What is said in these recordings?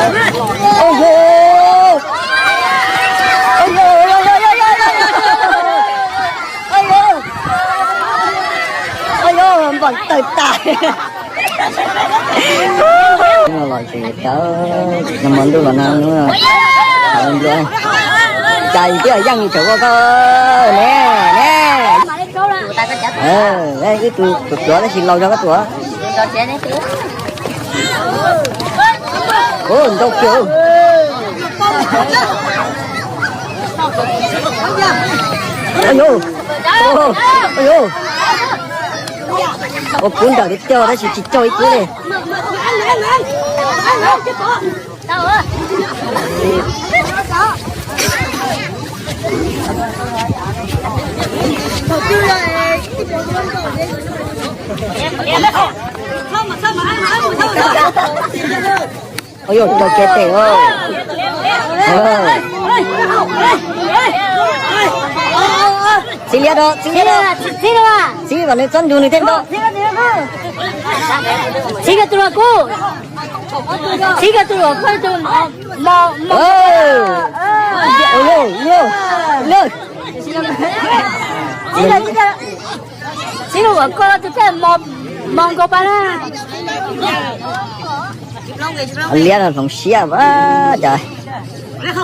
Oj, oj, oj, npam tawg tas. Los tsis tau, nag hmo ntuj los nag, cais thiaj yeej tsam ua koj ne, ne. Ib tug tuav tab sis laus zog koj tuav. Ntau kiag. Ua kub nrawm li cog tab sis tsis cog ib kub li. Ua yuav raug kiag tes. Txib liab rau, txib liab rau. Txib kom nws txhob nrug nws thiaj nto. Txib koj tus luam kub. Txib koj tus luam kub tus mos. Txib luam kub tus thiaj mos nkaus pa na. Liab no hloov siab a cas.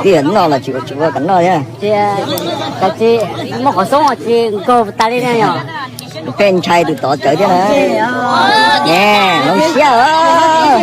Twb yog noj los tsis ua, tsis ua kom noj thiab. Tias tsis muaj qhov xoob tsis nkaug tas li na yom. Pheej ntshai tus tod tsawv thiab na. Ne, hloov siab os.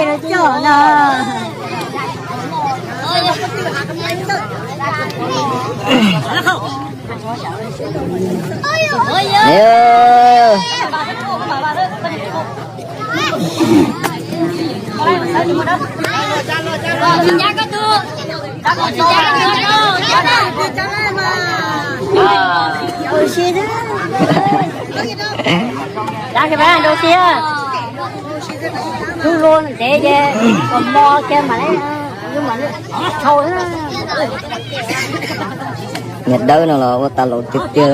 Hlub hlub ntev ces kom mos kiag mam li, mam li tshau. Niag dawb no los ua tas laus tiag tiag.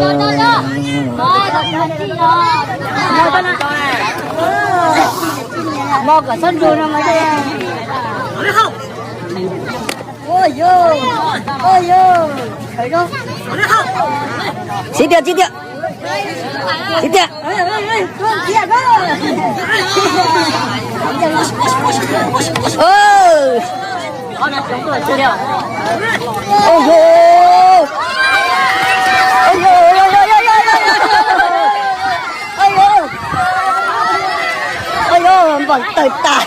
Mos kom txhob nrug no mas. Txib tiag, txib tiag. Txib tiag. Oj, oj, npam tawg tas.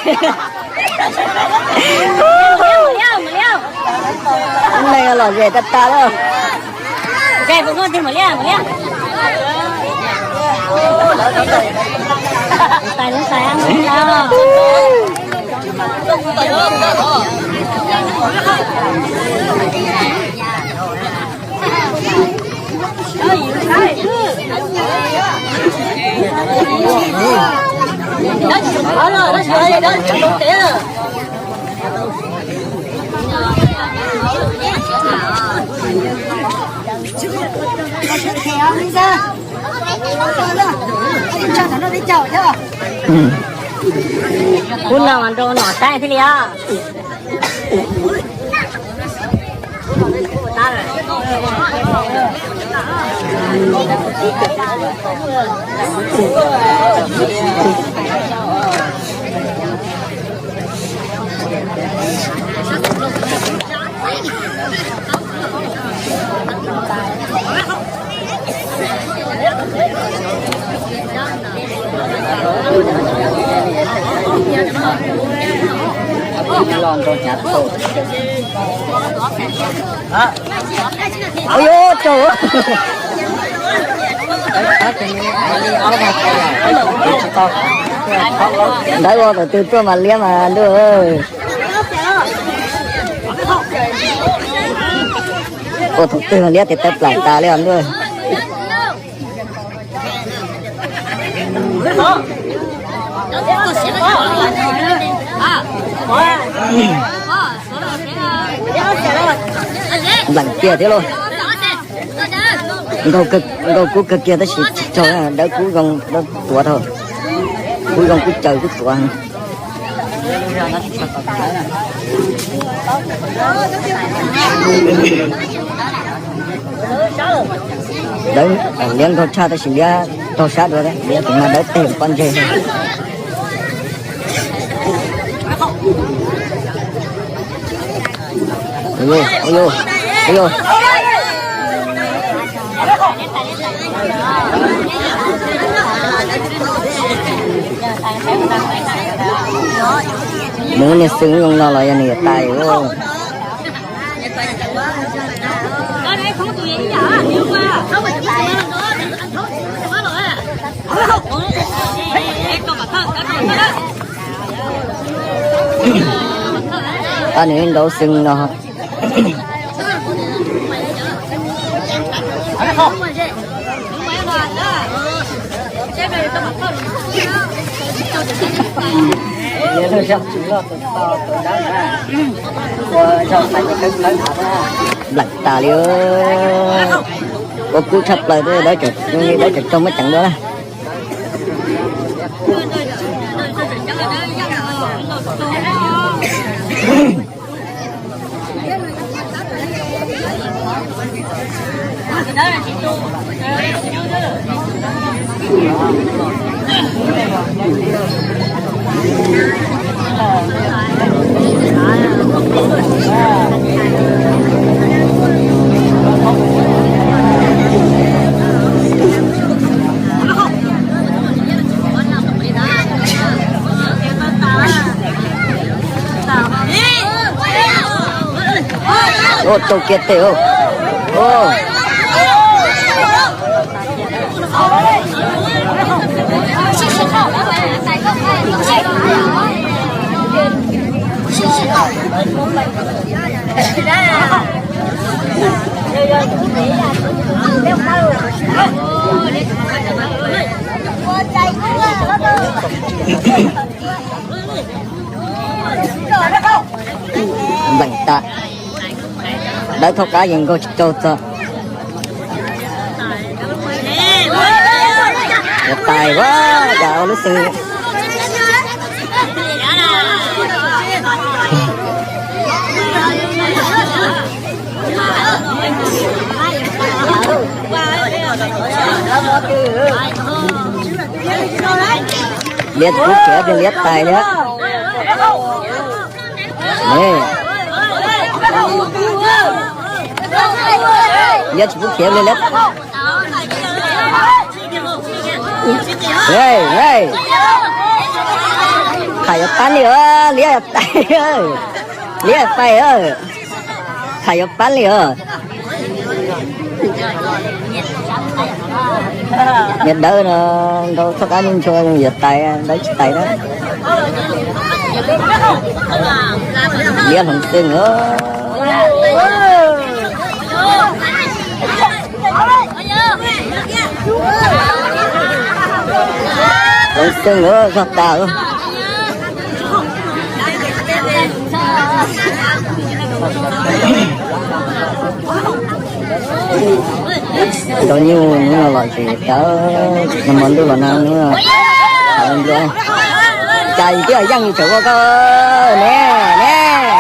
Neeg los zem tag tag lawm. Kub no mas nrau nom saib thiaj li os. Ua yuav tsaug. Ntawd ua thaum twg tuaj mas liab mas ntuj. Ua thaum twg mas liab tes taw plam tas li os ntuj. Npleem kiag thiab lauj. Nkaug kub kawg kiag tab sis tsis raug, dawb kub zoo dawb tuav dhau. Kub zoo kub caws kub tuav. Dawb liab nkaug tshaj tab sis liab raug sab dua, liab tus no dawb teg pob ntseg. Nws niag xwb zoo no los yog nws yuav tag. Ab, nws nrau xwb no. Nplaim tas li. Ua kub tshaj plaws, dawb cov raug muab ceev dua na. Ua rau kiag tes. Nplaim tas. Dawb thaub qab yeej nkaug tsis raug txog. Yuav tais ua cas ua lub xwb. Liab tsis pub khiav, liab tais thiab. Liab tsis pub khiav li liab. Tham yuav pab li os, liab tais, liab tais. Tham yuav pab li os. Niag dawb no nrau txoj qab ntshua yuav tais, dawb tsis tais na. Liab hloov xwb os. Hloov xwb os, zog tas. Tau nyuj hnub no los tsis tau, nag hmo ntuj los nag hnub no. Cas yus twb yeej yus tseem ua koj ne, ne,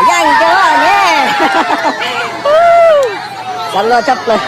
yeej koj ne. Xav luaj tshaj plaws.